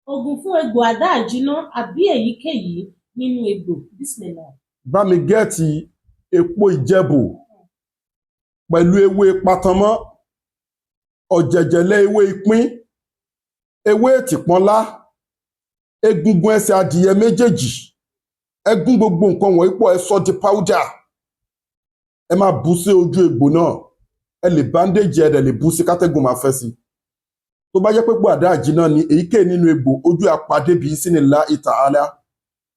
Oògùn fún egbò àdá àjiná àbí èyíkéyìí nínú egbò. Bismillah. Bá mi get èpo ìjẹbù pẹ̀lú ewé patamọ́, ọ̀jẹ̀jẹ̀lẹ̀, ewé ìpín, ewé ètìpọ́nlá, egungun ẹsẹ̀ adìyẹ méjèèjì. Ẹ gún gbogbo nǹkan wọ̀nyí pọ̀, ẹ sọ di powder. Ẹ máa bù sí ojú egbò náà. Ẹ lè bandage, ẹ dẹ̀ lè bù sí kátẹ́gùn máa fẹ́ sí. Tó bá jẹ́ pé egbò àdá àjínà ni, èyíkéyìí nínú egbò ojú, àpàdé bíi sínú ta'ala.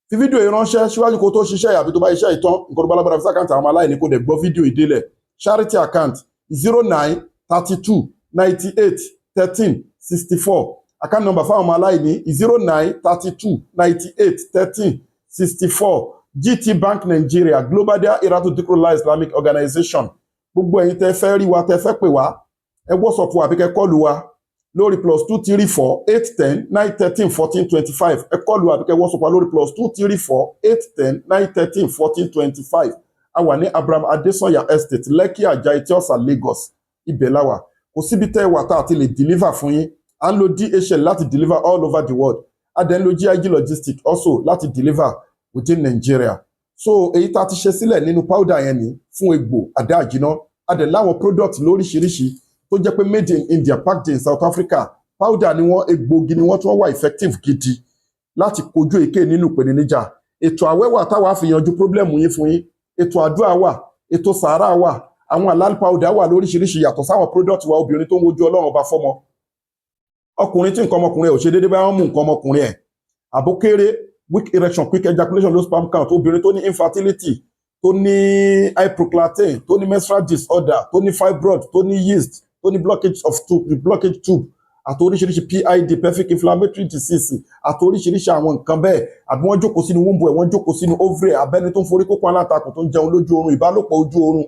Fi fídíò yìí ránṣẹ́ síwájú kó tó ṣiṣẹ́ àbí tó bá iṣẹ́ ìtàn nǹkan tó bá lágbára, fi sí account àwọn ọmọ aláìní, kó dẹ̀ gbọ́ fídíò ìdílẹ̀. Charity account, 0932981364. Account number fáwọn ọmọ aláìní, 0932981364, GT Bank Nigeria, Global Dahiratu Dhikrlahi Islamic Organization. Gbogbo ẹ̀yin tẹ́ fẹ́ rí wa, tẹ́ fẹ́ pè wá, ẹ WhatsApp wa àbí kẹ́ call wa lórí +2348109131425. Ẹ call wa àbí kẹ́ WhatsApp wa lórí +2348109131425. A wà ní Abraham Adesanya Estate, Lekki, Ajah, Etí-Ọ̀sà, Lagos. Ibẹ̀ la wà. Kò síbi tẹ́ ẹ wà tá a ti lè deliver fún yín. À ń lo DHL láti deliver all over the world. A dẹ̀ ń lo GIG Logistics also láti deliver within Nigeria. So èyí tá a ti ṣe sílẹ̀ nínú powder yẹn ní fún egbò àdá àjínà. A dẹ̀ láwọn product lóríṣiríṣi tó jẹ́ pé made in India, packed in South Africa. Powder ni wọ́n, egbògi ni wọ́n, tí wọ́n wà effective gidi láti kojú èké nínú ìpèníjà. Ètò àwẹ̀ wà táwa fi yanjú problem yín fún yín. Ètò àdúrà wà, ètò sàárà wà, àwọn halal powder wà lóríṣiríṣi, yàtọ̀ sáwọn product wa. Obìnrin tó ń wojú Ọlọ́run Ọba fọ́mọ, ọkùnrin tí nǹkan ọmọkùnrin ẹ̀ ò ṣe déédéé, bá wọn mú nǹkan ọmọkùnrin ẹ̀ àbókéré, weak erection, quick ejaculation, low sperm count, obìnrin tó ní infertility, tó ní hyperprolactin, tó ní menstrual disorder, tó ní fibroid, tó ní yeast, tó ní blockage of tube, blockage tube àti oríṣiríṣi PID, pelvic inflammatory disease, àti oríṣiríṣi àwọn nǹkan bẹ́ẹ̀, àbí wọ́n jókòó sínú womb ẹ̀, wọ́n jókòó sínú ovary, abẹ́ni tó ń forí kókó alátakò, tó ń jẹun lójú oorun, ìbálòpọ̀ ojú oorun,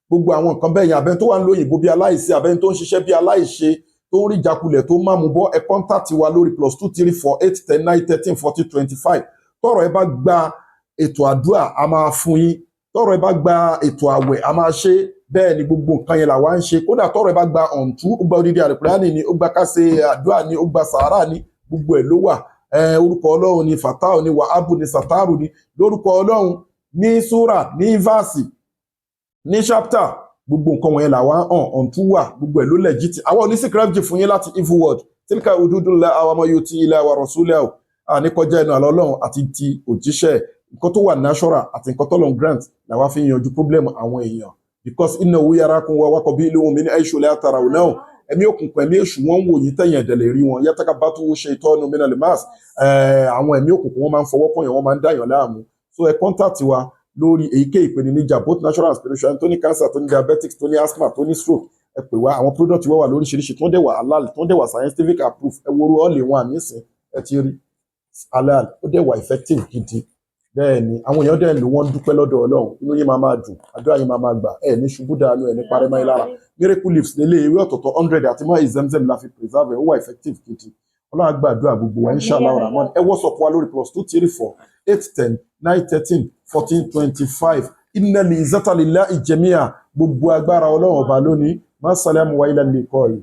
gbogbo àwọn nǹkan bẹ́ẹ̀ yẹn, abẹ́ni tó wà ń lóyìnbó bí aláìsí, abẹ́ni tó ń ṣiṣẹ́ bí aláìṣe, tó ń rí ìjákulẹ̀, tó má mú bọ́, ẹ contact wa lórí +2348109131425. Tọ́rọ̀ ẹ bá gba ètò àdúrà, a máa fún yín. Tọ́rọ̀ ẹ bá gba ètò àwẹ̀, a máa ṣe. Bẹ́ẹ̀ ni, gbogbo nǹkan yẹn làwa ń ṣe. Kódà tọ́rọ̀ ẹ bá gba ọ̀ǹtú, ó gba odidi àlùkùránì ni, ó gba kásẹ̀ àdúrà ni, ó gba sàárà ni, gbogbo ẹ̀ ló wà. Orúkọ Ọlọ́run ni, Fatah ni, Wàhábù ni, Sàtárù ni, lórúkọ Ọlọ́run ní súrà, ní verse, ní chapter, gbogbo nǹkan wọ̀nyẹn làwa hàn. Ọ̀ǹtú wà, gbogbo ẹ̀ ló legit. Àwọn onísìkírẹ́fì fún yín láti evil world. Tilka hududullah àwọn ọmọ yóò ti ilẹ̀ wa rasulahu. Àní kọjá ẹnu àlọ́ Ọlọ́run àti ti òjíṣẹ́. Nǹkan tó wà natural àti nǹkan tọ́lọ́run grant làwa fi ń yanjú problem àwọn èèyàn, because innahu yarakum wa qabiluhu min haythu la tarawnahum. Ẹ̀mí òkùnkùn, ẹ̀mí èṣù, wọ́n ń wò yín, tẹ̀yìn ẹ̀dẹ̀ lè rí wọn. Yatakabatu shaytanu minal mas. Àwọn ẹ̀mí òkùnkùn, wọ́n máa ń fọwọ́ kọ̀yàn, wọ́n máa ń dàyàn láàmú. So ẹ contact wa lórí èyíkéyìí ìpèníjà, both natural and spiritual. Tó ní cancer, tó ní diabetics, tó ní asthma, tó ní stroke, ẹ pè wá. Àwọn product wa wà lóríṣiríṣi, tó ń dẹ̀ wà halal, tó ń dẹ̀ wà scientific approved. Ẹ wo all in one nísìn, ẹ ti rí halal, ó dẹ̀ wà effective gidi. Bẹ́ẹ̀ ni, àwọn èèyàn dẹ̀ ń lò, wọ́n dúpẹ́ lọ́dọ̀ Ọlọ́run. Inú yín máa máa dùn, àdúrà yín máa máa gbà, ẹ ní ṣubú dànù, ẹ ní parẹ́ máa lára. Miracle leaves lélẹ̀, ewé ọ̀tọ̀ọ̀tọ̀ 100 àti mọ́ ìzẹ́mzẹ́m la fi preserve ẹ̀. Ó wà effective gidi. Ọlọ́run á gbàdúrà gbogbo wa, inshallah rahman. Ẹ WhatsApp wa lórí +2348109131425. Innal izzata lillahi jami'a. Gbogbo agbára, Ọlọ́run Ọba lónìí. Má sàlámù wa ilal liqa'i.